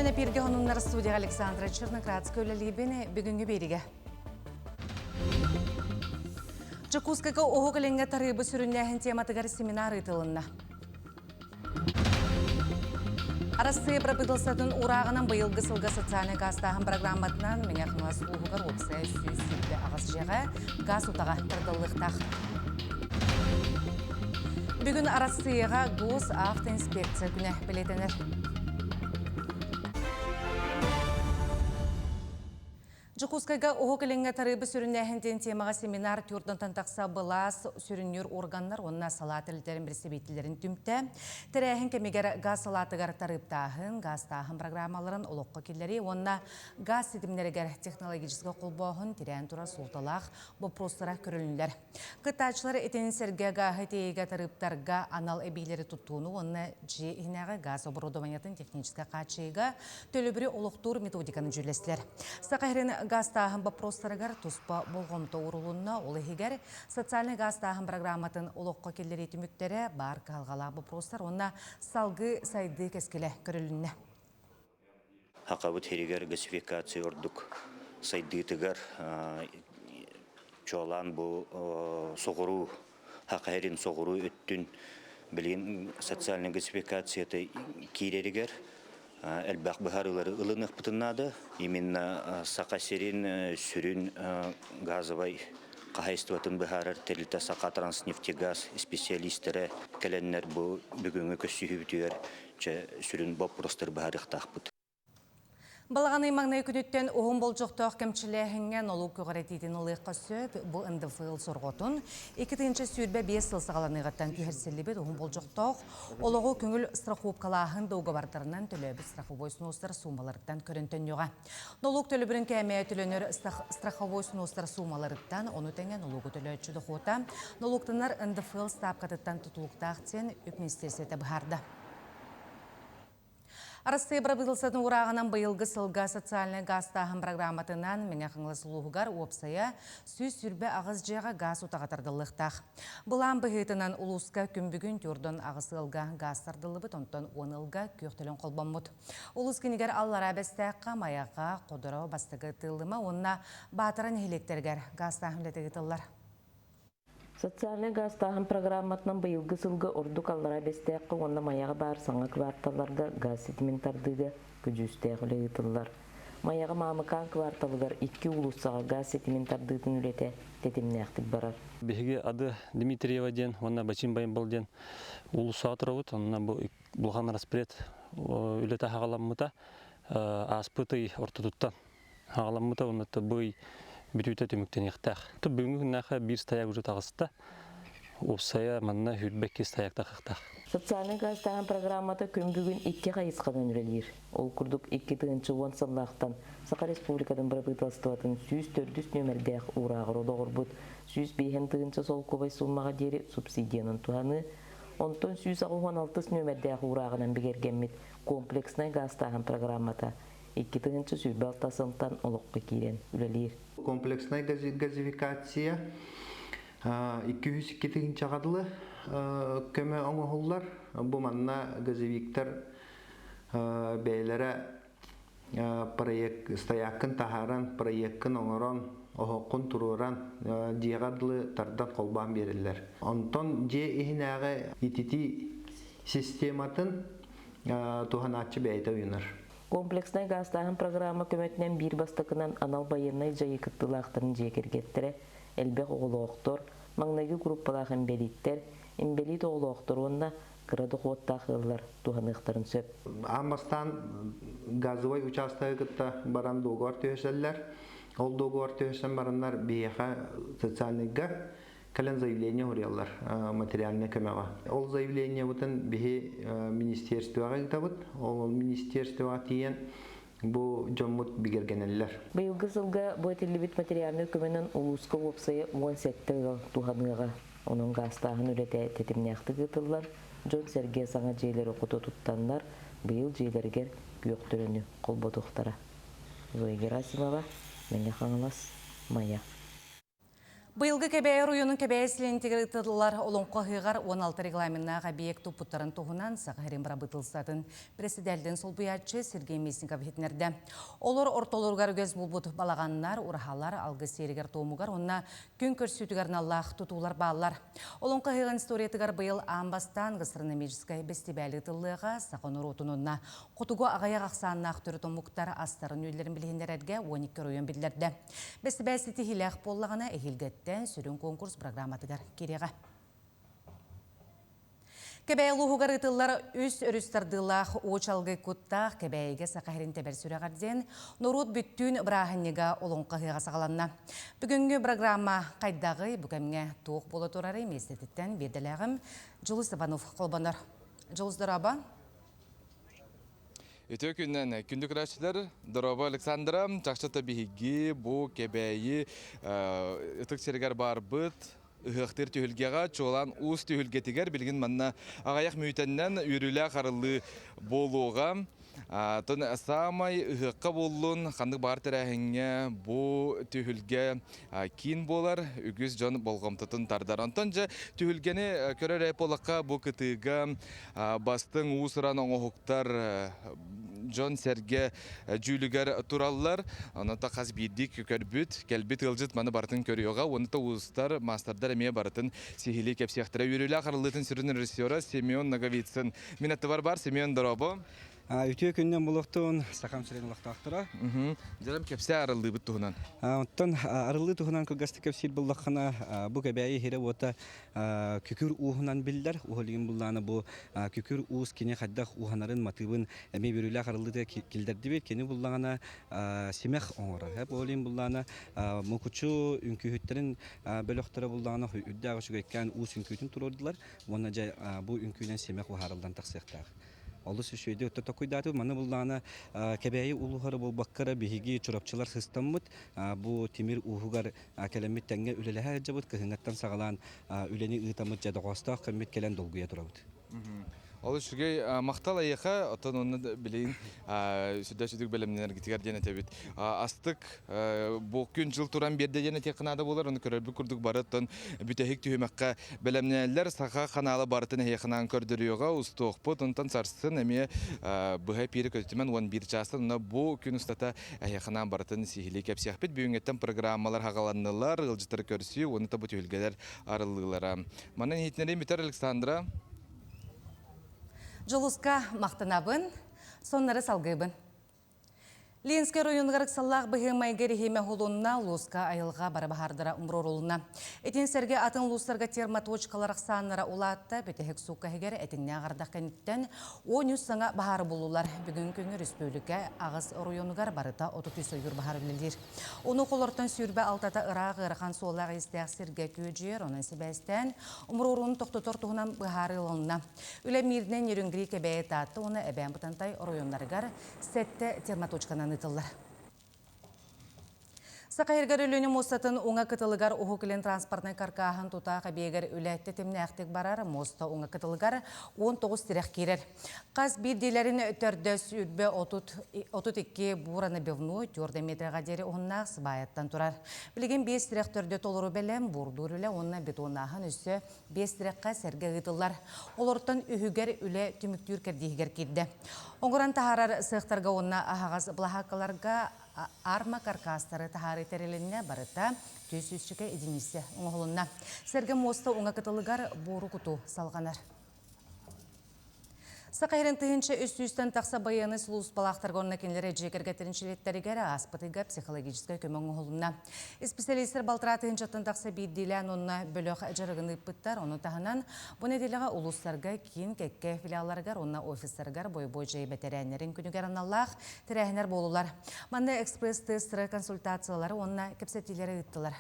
күнүнэн эпииргэ хонуннар студияҕа Александра Черноградская үлэлиибин бүгүҥҥү биэригэ. Дьокуускайга Уһук Илиҥҥэ тарыыбы сүрүннээһин тематыгар семинар ыытылынна. Арассыыйа бырабыыталыстыбатын уурааҕынан быйылгы сылга социальнай гаастааһын программатынан Мэҥэ Хаҥалас улууһугар уопсайа 128 дьиэҕэ гаас утаҕа тардыллыахтаах. Бүгүн Арассыыйаҕа Госавтоинспекция күнэ бэлиэтэнэр. Дьокуускайга Уһук Илиҥҥэ тарыыбы сүрүннээһин диэн темаҕа семинар түөртэн тахса былаас сүрүннүүр органнар уонна салаа тэрилтэлэрин бэрэстэбиитэллэрин түмтэ. Тэрээһин кэмигэр гаас салаатыгар тарыыптааһын, гаастааһын программаларын олоххо киллэрии уонна гаас ситимнэригэр технологическай холбооһун тирээн турар суолталаах боппуруостара көрүлүннүлэр. Кыттааччылар итини сэргэ гааһы тиэйиигэ тарыыптарга анал эбиилэри туттууну уонна дьиэ иһинээҕи гаас оборудованиетын техническэй хааччыйыыга төлөбүрү олохтуур методиканы дьүүллэстилэр. Саха сирин гаастааһын боппуруостарыгар туспа болҕомто уурулунна, ол иһигэр социальнай гаастааһын программатын олоххо киллэрии түмүктэрэ, баар кыһалҕалаах боппуруостар уонна салгыы сайдыы кэскилэ көрүлүннэ. Сахабыт сиригэр газификация ордук сайдыытыгар чуолаан бу соҕуруу Саха сирин соҕуруу өттүн билигин социальнай газификацията киирэригэр элбэх быһаарыылары ылыныахпытын наада. Именно Саха сирин сүрүн газовай хаһаайыстыбатын быһаарар тэрилтэ Сахатранснефтегаз специалистэрэ кэлэннэр бу бүгүҥҥү көрсүһүүбүтүгэр Чэ, сүрүн боппуруостары быһаарыахтаахпыт. Балаҕан маҥнай күнүттэн уһун болдьохтоох кэмчилээһиҥҥэ нолуок көҕүрэтиитин ылыахха сөп. Бу НДФЛ сорҕотун 2025 сыл саҕаланыаҕыттан түһэрсиллибит уһун болдьохтоох олоҕу көҥүл страховкалааһын дуогабардарынан төлөөбүт страховой снустар суумаларыттан көрөн төннүөҕэ. Нолуок төлөбүрүн кээмэйэ төлөнөр страховой снустар суумаларыттан, ону тэҥэ нолуогу төлөөччү дохуота нолуоктанар НДФЛ ставкатыттан тутулуктаах диэн үп министиэристибэтэ быһаарда. Арассыыйа бырабыыталыстыбатын уурааҕынан быйылгы сылга социальнай гаастааһын программатынан Мэҥэ Хаҥалас улууһугар уопсайа 128 дьиэҕэ гаас утаҕа тардыллыахтаах. Былаан быһыытынан улууска күн бүгүн тюрдон аҕыс ыалга гаас тардыллыбыт, онтон уон ыалга күөх төлөн холбоммут. Улуус кинигэр Аллараа Бэстээххэ, Майаҕа, Ходоро, Бастакы Тыыллыма уонна Баатара нэһилиэктэригэр гаастааһын үлэтэ ыытыллар. Социальнай гаастааһын программатынан быйылгы сылга ордук Аллараа Бэстээххэ уонна Майаҕа баар саҥа кварталларга гаас ситимин тардыыга көдьүүстээх үлэ ыытыллар. Майаҕа Маамыкаан кварталыгар икки уулуссаҕа гаас ситимин тардыытын үлэтэ тэтимнээхтик барар. Биһиги Ады Дмитриева диэн уонна Бачим Байымбал диэн уулуссаҕа турабыт. Онно бу улахан распред үлэтэ хаҕаламмыта. Ааспыт ый ортотуттан Аҕаламмыта уонна бу ый бүтүүтэ түмүктэниэхтээх. Бүгүҥҥү күннээххэ биир стояк уже таҕыста. Уопсайа манна 22 стояк тахыахтаах. Социальнай гаастааһын программата күн бүгүн икки хайысханан үлэлиир. Ол курдук 2010 сыллаахтан Саха Республикатын бырабыыталыстыбатын 104 нүөмэрдээх уурааҕар олоҕурбут 105 тыһыынча солкуобай сууммаҕа диэри субсидиянан туһаныы, онтон 186 нүөмэрдээх уурааҕынан бигэргэммит комплекснай гаастааһын программата 2026 сылтан олоххо киирэн үлэлиир. Комплекснай газификация 202 тыһыынчаҕа дылы көмө оҥоһуллар. Бу манна газовиктар бэйэлэрэ проект стояккын таһааран, проеккын оҥорон, оһоххун туруоран, дьиэҕэ дылы тардан холбоон биэрэллэр. Онтон дьиэ иһинээҕи ититии систематын туһанааччы бэйэтэ уйунар. Комплекснай гаастааһын программа көмөтүнэн биир бастакынан анал байыаннай дьайыы кыттыылаахтарын дьиэ кэргэттэрэ, элбэх оҕолоохтор, маҥнайгы группалаах инбэлииттэр, инбэлиит оҕолоохтор уонна кыра дохуоттаах ыаллар туһаныахтарын сөп. Аан бастаан газовай учаастагы кытта баран договор түһэрсэллэр. Ол договор түһэрсэн бараннар биһиэхэ социальныйга кэлэн заявление суруйаллар материальнай көмөҕө. Ол заявлениебытын биһи министерствоҕа ыытабыт. Ол министерствоҕа тиийэн бу дьоммут бигэргэнэллэр. Быйылгы сылга бу этиллибит материальнай көмөнөн улууска уопсайа 17 ыал туһаныаҕа. Онон гаастааһын үлэтэ тэтимнээхтик ыытыллар. Дьон-сэргэ саҥа дьиэлэри хото туттаннар, быйыл дьиэлэригэр күөх төлөнү холботуохтара. Зоя Герасимова, Мэҥэ Хаҥалас, Майа. Быйылгы Кэбээйи оройуонун Кэбээйи сэлиэнньэтигэр ыытыллар Олоҥхо ыһыаҕар 16 регламеннаах объект туппуттарын туһунан Саха сирин бырабыыталыстыбатын председателин солбуйааччы Сергей Местников иһитиннэрдэ. Олор ортолоругар үгэс буолбут балаҕаннар, ураһалар, алгыс сиэригэр-туомугар уонна күн көрсүүтүгэр аналлаах тутуулар бааллар. Олоҥхо ыһыаҕын историятыгар быйыл аан бастаан гастрономическай бэстибээл ыытыллыаҕа, саха норуотун уонна хотугу аҕыйах ахсааннаах төрүт омуктар астарын-үөллэрин билиһиннэрэргэ 12 оройуон биллэрдэ. Бэстибээл ситиһиилээх буоллаҕына, эһиилгэттэн сүрүн конкурс программатыгар киириэҕэ. Кэбээйи улууһугар ыытыллар үс өрүс тардыылаах уочалгый куттаах Кэбээйигэ Саха сирин тэбэр сүрэҕэр диэн норуот бүттүүн бырааһынньыга олоҥхо ыһыаҕа саҕаланна. Бүгүҥҥү программа хайдаҕый, бу кэмҥэ туох буола турарый миэстэтиттэн биирдэлээҕим Дьулус Иванов холбонор. Дьулус, дорообо. Үтүө күннэн күндү көрөөччүлэр, дорообо Александра, чахчыта биһиги бу Кэбээйи ытык сиригэр баарбыт, ыһыахтыыр түһүлгэҕэ, чуолаан уус түһүлгэтигэр билигин манна аҕыйах мүнүүтэннэн үөрүүлээх арыллыы буолуоҕа. Тон саамай ыһыахха буоллун, ханнык баар тэрээһиҥҥэ бу түһүлгэ киин буолар, үгүс дьон болҕомтотун тардар. Онтон дьэ түһүлгэни көрөр эрэ буоллахха бу кытыыга бастыҥ уус-уран оҥоһуктар дьон-сэргэ дьүүлүгэр тураллар. Онон хас биирдии көрбүт, кэлбит ыалдьыт маны барытын көрүөҕэ. Уонна да уустар, маастардар эмиэ барытын сиһилии кэпсиэхтэрэ. Үөрүүлээх арыллыытын сүрүн режиссера Семен Ноговицын. Мин аттыбар бар Семен дорообо. Үтүө күннэн булуохтун Сахам сирин олохтоохторо. Дьарым кэпсээ арыллыыбыт туһунан. Оттон арыллыы туһунан кылгастык кэпсиир буллаххына, бу Кэбээйи иһирэ-уота күкүр ууһунан биллэр. Уһулигин буллаана бу күкүр уус кини хайдах ууһанарын матыыбын эмиэ бүрүүлээх арыллыыта киллэрдибит. Кини буллаҕына симэх оҥорор. Бу олин буллаана мукучу үҥкүүһүттэрин бөлөхтөрө буллаҕына үрдээх үчүгэйкээн уус үҥкүүтүн туруордулар. Уонна дьэ бу үҥкүүнэн симэх уһаарыллан тахсыахтаах. Олус үчүгэйдик өттө токуйдаатыбыт. Маны буллаҕына Кэбээйи улууһара буолбакка эрэ биһиги Чурапчылар сыстаммыт бу тимир ууһугар кэлэммит тэҥҥэ үлэлэһэ сылдьабыт. Кыһыҥҥаттан саҕалаан үлэни ыытаммыт дьэ доҕоостоох кэммит кэлэн долгуйа турабыт. Олус үчүгэй махтал эйиэхэ, оттон онно билигин сүрдээх сүдүк бэлэмнэнэргитигэр диэн этэбит. Астык бу күн-дьыл туран биэрдэ диэн этиэххэ наада буолар, ону көрөрбүт курдук бары оттон бүтэһик түһүмэххэ Бэлэмнэнэллэр саха ханаала барытын эһиэхэ көрдөрүөҕэ, устуохпут. Онтон сарсын эмиэ быһа эпиири көтүтүмэн 11 чаастан уонна бу күн устата эһиэхэ барытын сиһилии кэпсиэхпит. Бүгүҥҥэттэн программалар хаҕаланнылар, ыалдьыттары көрсүү уонна бу түһүлгэлэр арыллыылара. Манан иһитиннэрии бүтэр Александра. Дьулуска махтанабын, соннары салгыыбын. Ленскэй оройуонугар ыксаллаах быһыы-майгы эрэһиимэ уһулунна, улууска айылҕа бары баһаардара умуруорулунна. Итин сэргэ атын улуустарга термоточкалар ахсааннара улаатта, бүтэһик суукка иһигэр этиҥнээх ардах кэнниттэн 13 саҥа баһаары буллулар. Бүгүн күҥҥэ өрөспүүбүлүкэ аҕыс оройуонугар барыта 33 ойуур баһаара үлэлиир. Ону олортон сүүрбэ алтата ыраах ыарахан суоллаах-иистээх сиргэ күөдьүйэр, онон сибээстээн умуруорууну тохтотор туһунан быһаарыы ылынна. Үлэ Мииринэй, Нерюнгри, Кэбээйи, Таатта уонна Эбээн-Бытантай оройуоннарыгар сэттэ термоточканан ыытыллар. Саха сиригэр Өлүөнэ муостатын уҥа кытылыгар Уһук Илин транспортнай каркааһын тутаах эбиэгэр үлэ тэтимнээхтик барар. Муоста уҥа кытылыгар 19 тирэх киирэр. Хас биирдиилэрин төрдө сүүрбэ 32 буранабивной 4 метрга диэри уһуннаах сыбаайаттан турар. Билигин биэс тирэх төрдө толору бэлэм, буурдуур үлэ уонна бетоннааһын өссө биэс тирэххэ сэргэ ыытыллар. Олортон үһүгэр үлэ түмүктүүр кэрдииһигэр киирдэ. Оҥорон таһаарар сыахтарга уонна аһаҕас былаһааккаларга арма каркастары таһаарыы тэрилиннэ барыта түс сүүсчэкэ единица оҥоһулунна. Сэргэ муоста уҥа кытылыгар буору кутуу салҕанар. Саха сирин 1300-тэн тахса байыаннай сулууспалаахтарга уонна кинилэр дьиэ кэргэттэрин чилиэттэригэр ааспыт ыйга психологическай көмө оҥоһулунна. Исписэлиистэр балтараа тыһыынчаттан тахса биирдиилээн уонна бөлөх дьарыгын ыыппыттар. Ону таһынан, бу нэдиэлэҕэ улуустарга киин кэккэ филиалларыгар уонна офистарыгар бойобуой дьайыы бэтэрээннэрин күнүгэр аналлаах тэрээһиннэр буоллулар. Манна экспресс-тестеры, консультациялары уонна кэпсэтиилэри ыыттылар.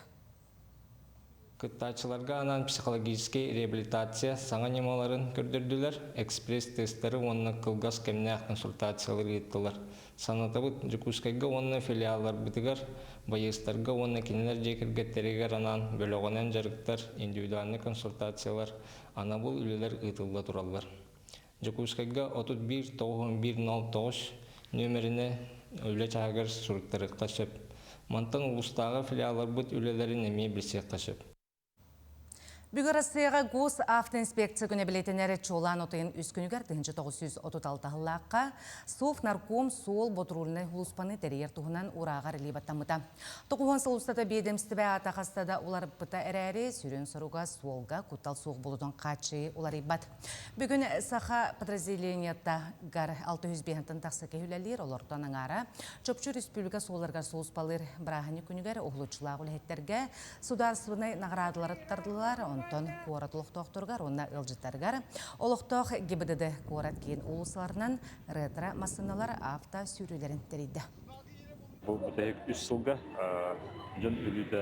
Кыттааччыларга анаан психологическай реабилитация саҥа ньымаларын көрдөрдүлэр, экспресс-тестэри уонна кылгас кэмнээх консультациялары ыыттылар. Санатабыт, Дьокуускайга уонна филиалларбытыгар байыастарга уонна кинилэр дьиэ кэргэттэригэр анаан бөлөҕүнэн дьарыктар, индивидуальнай консультациялар, анабыл үлэлэр ыытылла тураллар. Дьокуускайга 31 91 09 нүөмэринэ үлэ чааһыгар суруттарыахха сөп. Мантан улуустааҕы филиалларбыт үлэлэрин эмиэ билсиэххэ сөп. Бүгүн Россияҕа Госавтоинспекция күнэ бэлиэтэнэр чуолаан отойун үс күнүгэр 1936 сыллаахха Совнарком суол ботуруульнай сулууспаны тэрийэр туһунан урааҕар илии баттаммыта. Тоҕуһун сыл устата биэдэмстибэ аата хаста да уларыппыта эрээри, сүрүн соруга суолга куттал суох буолуутун хааччыйыы уларыйбат. Бүгүн Саха подразделениета гар 605-тан тахса киһи үлэлиир, олортон аҥаара чопчу республика суолларыгар сулууспалыыр бырааһынньык күнүгэр уһулуччулаах үлэһиттэргэ Судаарыстыбаннай наҕараадалары туттардылар, онтон куорат олохтоохторугар уонна ыалдьыттарыгар олохтоох ГИБДД куорат киин уулуссаларынан ретро массыыналар авто сүүрүүлэрин тэрийдэ. Бу бүтэһик үс сылга дьон өлүүтэ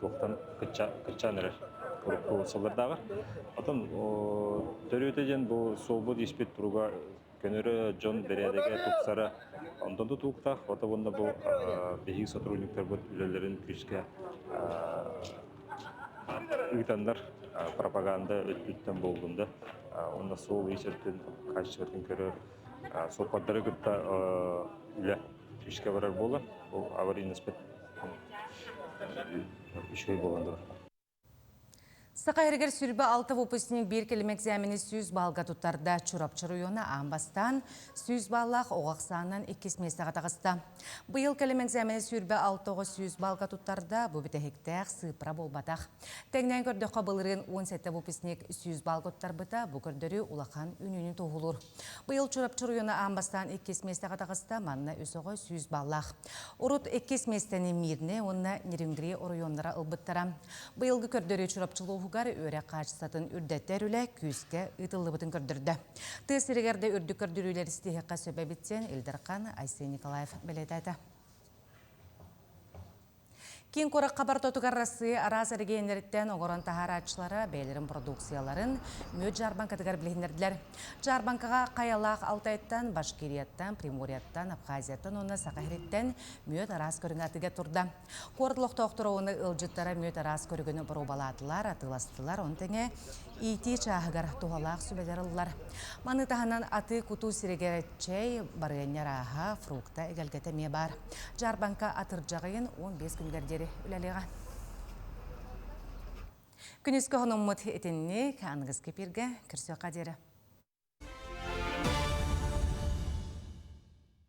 туохтан кыччаан эрэр урукку сыллардааҕар. Оттон төрүөтэ диэн бу суолбут испит туруга көнөрө, дьон бэрээдэгэ тупсара онтон тутулуктаах. Ото уонна бу биһиги сотрудниктарбыт үлэлэрин күүскэ ыытаннар пропаганда өттүттэн буоллун да уонна суол-иис өттүн качествотын көрөр суоппардары кытта үлэ күүскэ барар буолар. Ол аварийность үчүгэй буолан турар. Саха сиригэр 26 выпускник биир кэлим экзамени 100 баллга туттарда. Чурапчы оройуона аан бастаан 100 баллаах оҕо ахсаанынан иккис миэстэҕэ таҕыста. Быйыл кэлим экзамени 26 оҕо 100 баллга туттарда. Бу бүтэһиктээх сыыппара буолбатах. Тэҥнээн көрдөххө, былырыын 17 выпускник 100 баллга туттарбыта. Бу көрдөрүү улахан үүнүүнү туоһулуур. Быйыл Чурапчы оройуона аан бастаан иккис миэстэҕэ таҕыста, манна үс оҕо 100 баллаах. Урут иккис миэстэни Мирнэй уонна Нерюнгри оройуоннара ылбыттара. Быйылгы көрдөрүү Чурапчы улууһугар үөрэх хаачыстыбатын үрдэтэр үлэ күүскэ ыытыллыбытын көрдөрдө. Тыа сиригэр да үрдүк көрдөрүүлэр истиһиэххэ сөп эбит диэн Ил Дархан Айсен Николаев бэлиэтээтэ. Киин куоракка ортотугар Россия араас эрэгийиэннэриттэн оҥорон таһаарааччылара бэйэлэрин продукцияларын мүөт дьаарбаҥкатыгар билиһиннэрдилэр. Дьаарбаҥкаҕа Хайалаах Алтайтан, Башкирияттан, Приморьяттан, Абхазияттан уонна Саха сириттэн мүөт араас көрүҥэ атыыга турда. Куорат олохтоохторо уонна ыалдьыттара мүөт араас көрүҥүн боруобалаатылар, атыыластылар, ону тэҥэ иитии чааһыгар туһалаах сүбэлэр ыллар. Маны таһынан атыы-кутуу сиригэр чэй, барыанньа арааһа, фрукта эгэлгэтэ эмиэ баар. Дьаарбаҥка атырдьах ыйын 15 күнүгэр диэри үлэлиэҕэ. Күнүскү хонуммут итинник аныгыскы эпиргэ көрсүөххэ диэри.